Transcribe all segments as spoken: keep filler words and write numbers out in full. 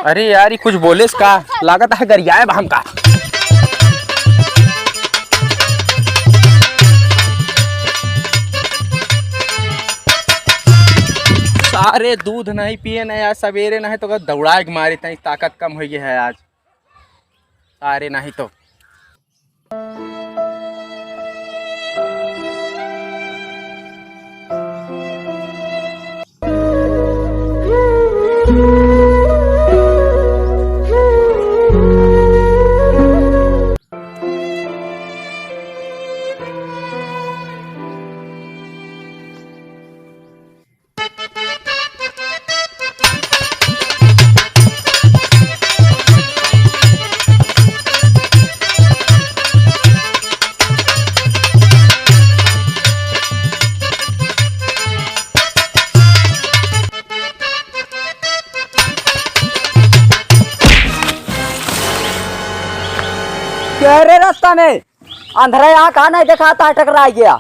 अरे यार, ई कुछ बोलेस का? लागत है गरियाए बा हमका। सारे दूध नहीं पिए नहीं आज सवेरे, नहीं तो दौड़ाए के मारे तई ताकत कम होइ गई है आज। सारे नहीं तो। क्या रे रास्ता में? अंधरा यहाँ कहाँ नहीं देखाता है, टकरा गया।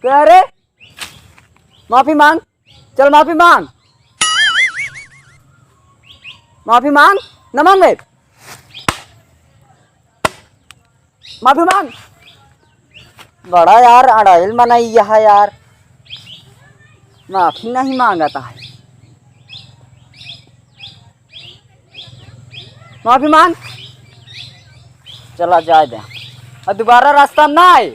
क्या रे? माफी मांग, चल माफी मांग, माफी मांग, न मांगे, माफी मांग। बड़ा यार अड़ाइल मनई यह यार, माफी नहीं मांगता है। माफी मांग, चला जाए दे, और दोबारा रास्ता में ना आए।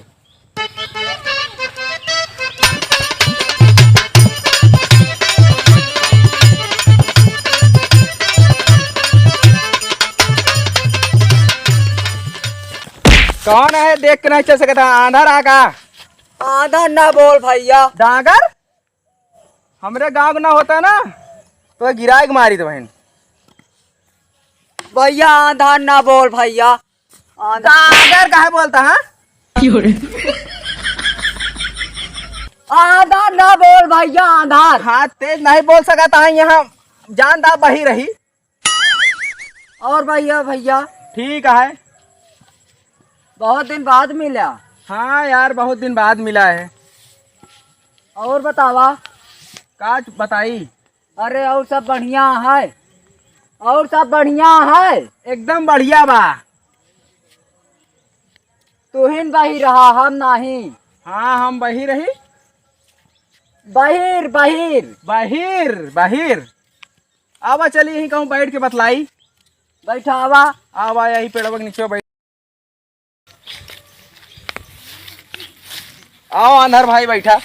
कौन है, देख के नहीं चल सकता? आंधर आ का? आंधर ना बोल भैया। डागर? हमरे गांव के ना होता ना, तो गिराए के मारी तो बहन। भैया, आंधर ना बोल भैया। आंधर। डागर काहे बोलता, हाँ? आंधर ना बोल भैया, आंधर। हाँ, तेज नहीं बोल सकता है यहाँ, जान दा बही रही। और भैया, भैया। ठीक है। बहुत दिन बाद मिला। हाँ यार, बहुत दिन बाद मिला है। और बतावा। का बताई? अरे, और सब बढ़िया है? और सब बढ़िया है? एकदम बढ़िया बा। तुहिन बही रहा, हम नहीं। हाँ, हम बही रही। बहिर, बहिर। बहिर, बहिर। आवा, चली यहीं कहूँ बैठ के बतलाई। बैठा, आवा। आवा, यही पेड़वा के नीचे बैठ। आओ आंधर भाई, बैठा।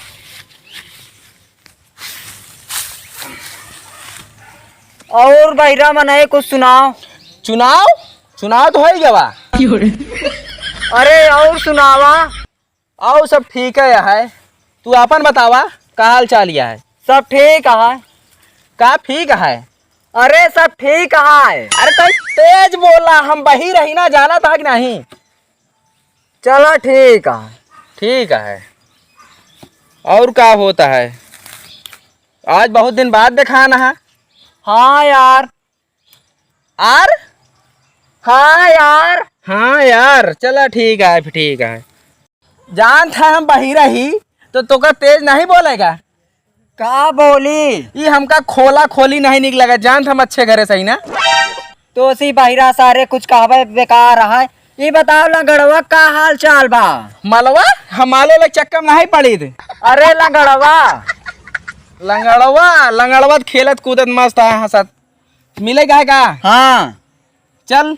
और बहिरा मनई कुछ सुनाओ। चुनाव? चुनाव तो होइ गवा। अरे, और सुनावा। आओ, सब ठीक है, है। तू आपन बतावा, का हाल चाल या है? सब ठीक है। का ठीक है? अरे, सब ठीक है। अरे, तो तेज बोला, हम बही रही ना, जाना था कि नहीं? चला, ठीक है। ठीक है। और का होता है? आज बहुत दिन बाद देखाना है। हाँ यार। आर? हाँ यार। हाँ यार, चला ठीक है, फिर ठीक है। जान था हम बहिरा ही, तो तोका तेज नहीं बोलेगा। का बोली? ई हमका खोला खोली नहीं निक लगा, जान था हम अच्छे घरे से ही ना। तो सी बहिरा सारे कुछ कहबे बेकार है। ई बताओ लंगड़वा का हाल चाल बा? मलवा? हम मालो ले चक्कर में नहीं पड़ी थे। अरे लंगड़वा। लंगड़वा, लंगड़वा त खेलत कूदत मस्त है, हंसत। मिले का है का? हाँ। चल।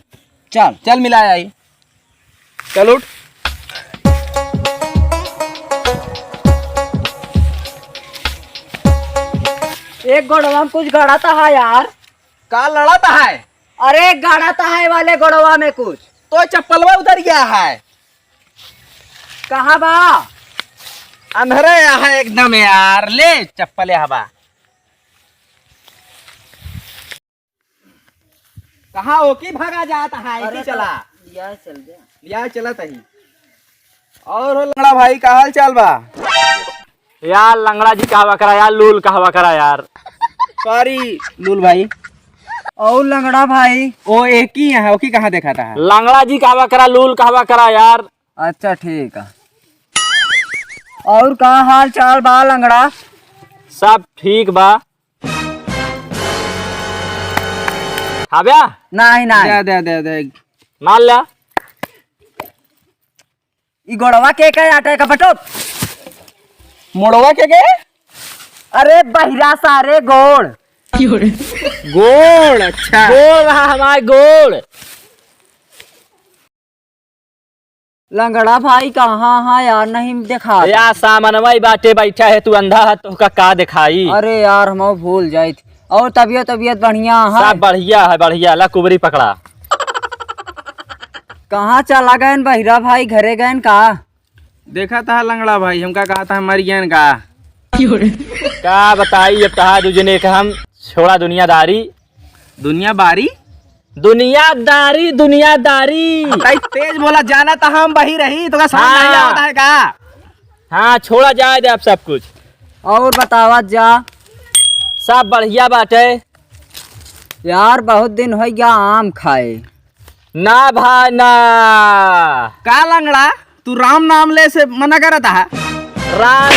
चल। चल मिला आई। चल उठ। एक गोड़वा में कुछ गड़त है यार। का लड़त है? अरे गड़त है वाले गोड़वा में कुछ। तो चप्पलवा उतर गया है। कहाँ बा? अंधरे है एकदम यार, ले चप्पल यहाँ बा। कहाँ हो की भागा जात है, अरे इसी चला। तो लिया चल दे। लिया चलत ही। और हो लंगड़ा भाई, का हाल चाल बा? यार लंगड़ा जी कहवा करा यार, लूल कहवा करा यार। सॉरी लूल भाई। और लंगड़ा भाई? ओ एक ही है, ओकी कहाँ देखा था? लंगड़ा जी कहवा करा, लूल कहवा करा यार। अच्छा ठीक है। और का हाल चाल बा लंगड़ा? सब ठीक बा। खाब्या? नाही, नाही। दे, दे, दे, दे। मार ल्या। ई गोड़वा के, के आटे का बटोत? मोड़वा के, के? अरे बहिरा सारे गोड़। गोड़, अच्छा। गोड़ रहा हमारे गोड़। लंगड़ा भाई कहाँ है यार, नहीं देखात। यार सामनवा ही बाटे बैठा है, तू अंधा है, तोहका का दिखाई? अरे यार, हम भूल जाइत। और तबियत, तबियत बढ़िया है? सब बढ़िया है, बढ़िया। ला कुबरी पकड़ा। कहाँ चला गयन बहिरा भाई, घरे गयन का? देखा था लंगड़ा भाई, हमका कहा था मर गयन का। का बताई अब तहा दुजने का हम छोड़ा दुनियादारी। दुनिया बारी? दुनियादारी, दुनियादारी। भाई तेज बोला, जाना था हम बही रही, तो का समझ नहीं हाँ। आवता है का? हाँ, छोड़ा जाए दे अब सब कुछ। और बतावा जा। सब बढ़िया बाटे। यार, बहुत दिन हो गया आम खाए। ना भाई, ना। का लंगड़ा, तू राम नाम ले से मना करत हा? राम,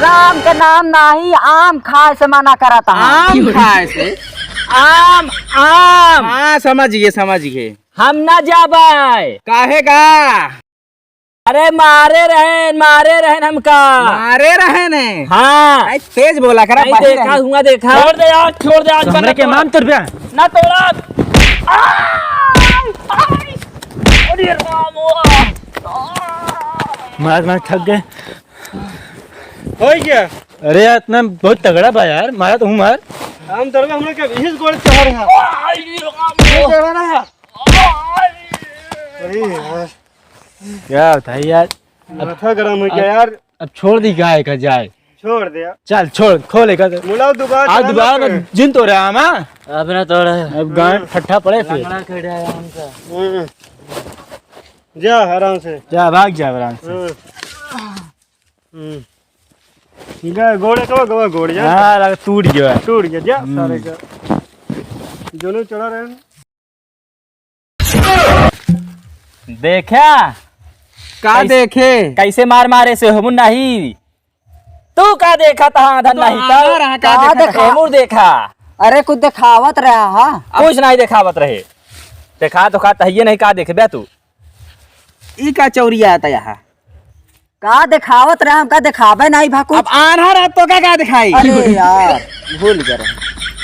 राम के नाम नाही, आम खाए से मना करत हा। आम खाए से? आम, आम। हाँ, समझ गए, समझ गए। हम ना जाबे। काहे का? अरे मारे रहेन, मारे रहेन हमका। मारे रहेन है? हाँ। आई तेज बोला करा, नहीं बाहर देखा, है। हुआ देखा। छोड़ दे यार, छोड़ दे यार, हमरे के माम तुर पे। ना तोड़ा। आय, आय। अरे राम। मार, मार, थक गए। हो गया। अरे यार, इतना बहुत तगड़ा बा यार, मारा तो हूँ मार। हम तोड़बे, हमरे के इस गोड़ चढ़ रहा। आय, राम। ये चढ़ रहा। आय। अरे यार। क्या बताई यार? अब माथा गरम हो गया अब, यार। अब छोड़ दी, गाय का जाए। छोड़ दे। चल, छोड़, खोल एक। मुलाव दोबारा आज चढ़ा दोबारा मत मत कर। जिन तोड़े आम, हाँ? अब ना तोड़े। अब गाय हम्म। ठट्ठा पड़े फिर। लंगड़ा खेड़ा है हमका। हम्म। जा आराम से। जा, भाग जा आराम से। हम्म। हम्म। ठीक है, गोड़े कबा, कबा गोड़ जा। हाँ, लगा टूट गया। टूट गया, जा हम्म। सारे का। जोनो चढ़ा रहे हैं। देखा? का कैस-, देखे? कैसे मार मारे से हम नहीं? तू का देखा तहा आधा तो नहीं आधा तो? रहा, का का देखा देखा? तहा? हमू देखा। अरे कुछ देखावत रहा हा? कुछ नहीं देखावत रहे। देखा तो का तहिए नहीं, का देखबे तू? ई का चौरिया आता यहाँ? का देखावत रहे, हमका देखावे नाही भा कुछ। अब आन्हर है तो का, का दिखाई? अरे यार, भूल गए रहे।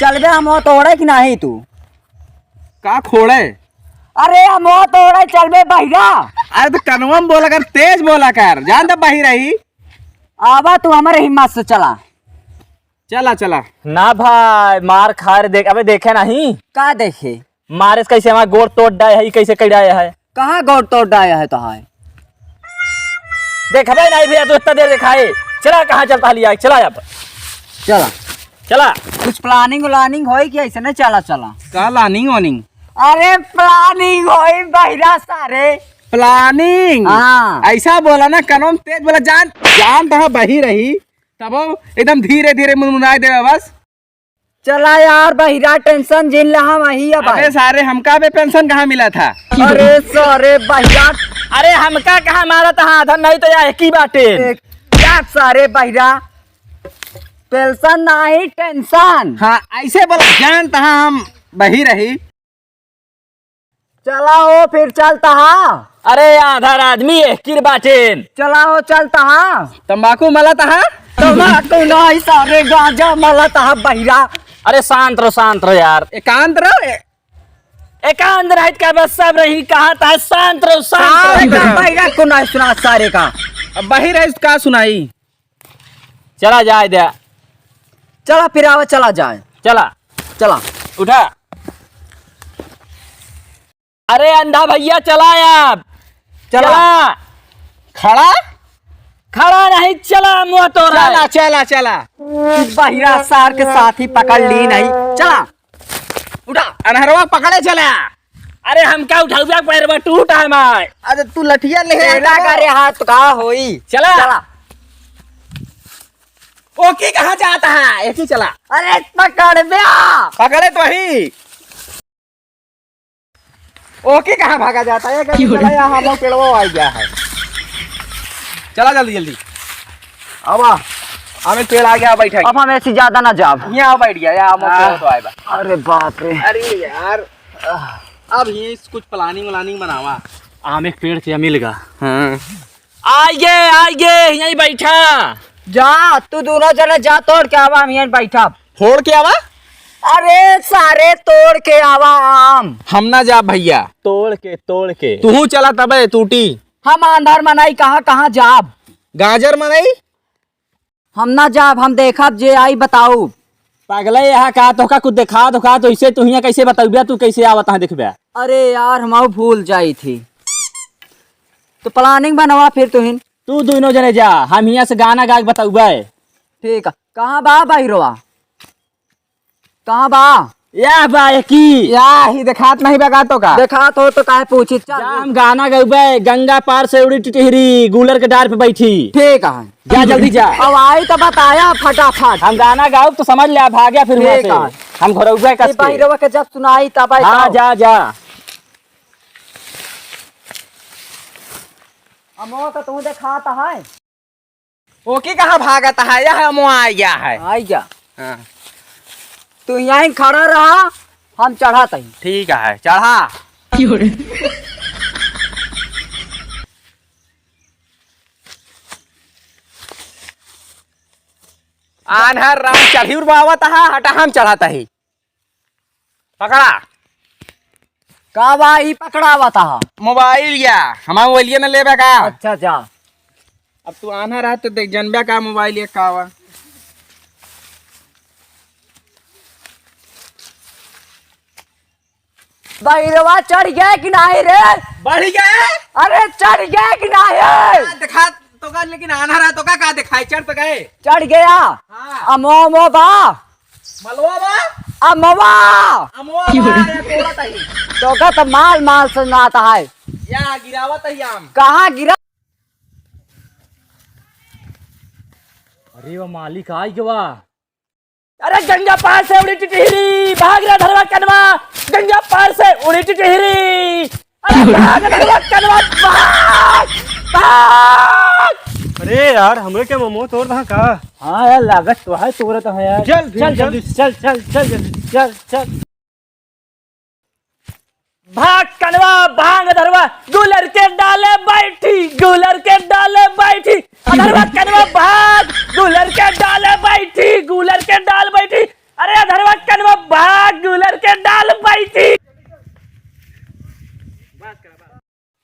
चलबे हम वो तोड़े कि नाही तू? का खोड़े? अरे हम वो तोड़े चलबे बहिरा। अरे तो कनवा में बोला कर, तेज बोला कर, जान तो बहिरा ही। आवा तू हमारे हिम्मत से चला। चला, चला। ना भाई, मार खा रे, देख, अबे देखे नहीं। का देखे? मारे से कैसे हमारा गोड़ तोड़ डाय है, कैसे कह डाय है? कहाँ गोड़ तोड़ डाय है तो है? देखबे नहीं भैया, तू इतना देर दिखाए। चला, कहाँ चलता लिया, चला अब। चला। चला। कुछ planning व्लानिंग होई कि ऐसे नहीं चला, चला? का planning व्लानिंग? अरे planning होई बहिरा सारे। Planning? हाँ। ऐसा बोला ना, कनवा में तेज बोला, जान, जान तो बही रही। तबो एकदम धीरे धीरे मुनमुनाए देवे बस। चला यार बहिरा, tension जिन लहा वही अब अबे आए। सारे, हमका बे pension कहाँ मिला था? अरे सारे बहिरा। अरे हमका कहाँ मारा था, आधा नहीं तो या एक ही बाटे। एक, क्या सारे बहिरा, pension नहीं tension। हाँ, ऐसे बोला जान तहा हम बही रही। चला हो, फिर चलता हा। अरे, आधार आदमी एक किर बाटेन। चला हो, चलता हा। तंबाकू मलत हा? तंबाकू नहीं सारे, गांजा मलत हा बहिरा। अरे, शांत रहो, शांत रहो यार। एकांत रहो। ए- एकांत रहित का बस सब रही, कहा था शांत रहो, शांत रहो। सारे का बहिरा को नहीं सुना सारे का। अब बहिरा इसका सुनाई। चला जाए द्या। चला फिर आवा, चला जाए। चला। चला। उठा। अरे अंधा भैया, चला यार। चला। चला। खड़ा? खड़ा नहीं, चला, मुँह तोरा। चला, चला, चला। बहिरा सार के साथी पकड़ ली नहीं। चला। उठा। अनहरवा पकड़े चला। अरे हमका उठाउबा, पैरवा टूटा है माय। अरे तू लठिया ले तेरा आया। का रे हाथ का होई? चला। चला। ओकी कहाँ जाता है? एक ही चला। अरे पकड़ बे। पकड़े तो ही। ओकी कहाँ भागा जाता है? एक ही चला, यहाँ हम लोग पेड़वा आ गया है। चला जल्दी जल्दी। आवा। आम एक पेड़ आ गया, बैठा। अब हम ऐसी ज्यादा ना जाब। यहाँ बैठ गया, यहाँ हम हाँ। तो आए बा। अरे बाप रे। अरे यार, अब ये कुछ planning व्लानिंग बनावा। आम एक पेड़ से मिल गा। हाँ। आइए, आइए, यहीं बैठा। जा, तू दोनों जने जा, तोड़ के आवा, हम यहीं बैठा। फोड़ के आवा? अरे सारे, तोड़ के आवा आम। हम ना जा भैया। तोड़ के, तोड़ के। तू चला तबे टूटी। हम आंधर मनई कहाँ, कहाँ जाब? गाजर मनई? हम ना जाब, हम देखब जे आई बताऊ। पगले, यहाँ का तोहका कुछ देखा, तोहका तो इसे तू हियाँ कैसे बतउबे, तू कैसे आवत हाँ देखबे? अरे यार, हम भूल जाई थी। तो planning बनवा फिर तुहिन। तू दोनों जने जा, हम हियाँ से गाना गा के बतउबे। ठीक है, कहाँ बा बहिरवा? कहाँ बा? या बा एकी। या ही देखात नहीं बा का तो का? देखात हो तो काहे पूछी? चल। जा, हम गाना गउबे, गंगा पार से उड़ी टिटहिरी, गूलर के डार पे बैठी। ठीक है। जा, जल्दी जा। अब आई तो बताया फटाफट। हम गाना गाउब तो समझ ले, भाग्या फिर हुआ ठीक से। है। हम घरउबे ये कस के। बहिरवा के जब सुनाई तब आई हाँ, तो। जा, जा। अमवा तो तू देखात है। ओकी कहाँ भागत है? यह अमवा आ गया है। आई जा। हाँ। तू यहीं खड़ा रहा, हम चढ़त ही। ठीक है, चढ़ा। आन्हर राम चढ़ी उड़वावत है, हटा हम चढ़त ही। पकड़ा। का बा ई पकड़ावत हा? मोबाइल या, हमार मोबाइलिया न लेबे का? अच्छा, जा। अब तू आन्हर रहा तो देख, जनबे का मोबाइल या का बा? बहिरवा चढ़ गए कि नाही रे? बढ़ गए? अरे चढ़ गए कि नाही? का देखा तो का, लेकिन आन्हर रहा तो का, का दिखाई? चढ़ तो गए। चढ़ गया। हाँ। अमो, अमो बा। मलवा बा? अमवा। अमवा बा, या तोड़त ही। तो का तो माल, माल सुनात है। या गिरावत ही आम। कहाँ गिरा? अरे वो मालिक आई गवा। अरे गंगा पार से उड़ी टिटहिरी, भाग रे धरवा कनवा, गंगा पार से उड़ी टिटहिरी। अरे भाग धरवा कनवा, भाग, भाग। अरे यार, हमरे के ममो तोड़ रहा का? हाँ यार, लागत तो है तोड़त है यार। चल, चल चल। जल्दी, चल, चल, चल जल्दी, चल, चल। भाग कनवा, भाग धरवा, गुलर के डाले बैठी, गुलर के डाले बैठी। अधरवा कनवा भाग, गुलर के डाले बैठी, गुलर के डाल बैठी। अरे अधरवा कनवा भाग, गुलर के डाल बैठी।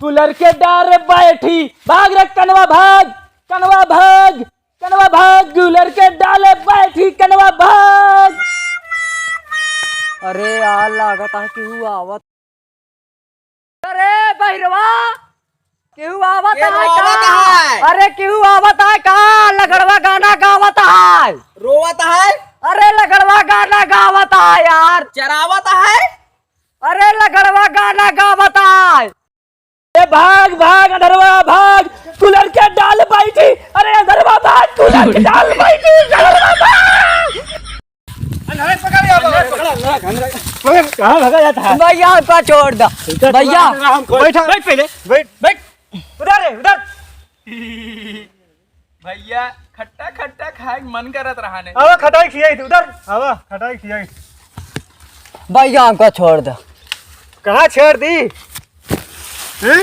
गुलर के डार बैठी, भाग रे कनवा भाग, कनवा भाग, कनवा भाग, गुलर के डाले बैठी, कनवा भाग। अरे यार, लागत है केहू आवत। अरे बहिरवा, केहू आवत है का? अरे केहू आवत है का? लगड़वा गाना गावत है। रोवत है? अरे लगड़वा गाना गावत है यार। चरावत है? अरे लगड़वा गाना गावत है। ए भाग, भाग, अधरवा भाग, गुलर के डाल बैठी। अरे अधरवा भाग, गुलर के डाल बैठी, अधरवा भाग। अंधरा पकड़, या बाबा। पकड़, अंधरा, अंधरा। पकड़, कहाँ भागा जाता है? भैया, हमका छोड़ दो। भैया। बैठ, बैठ पहले। बैठ। बैठ। उधर रे, उधर। भैया, खट्टा खट्टा खाए के मन करत रहा ने। आवा, खटाई खियाई थी, उधर। आवा, खटाई खियाई। भैया, हमका छोड़ दो। कहाँ छोड़ दी? हैं?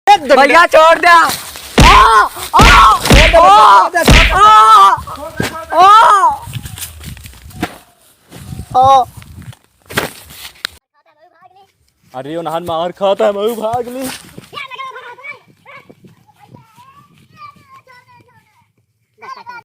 भैया, छोड़ दे। आ, आ, आ, आ, आ। अरे, उन्हन मार खाता है, मऊ भाग ली।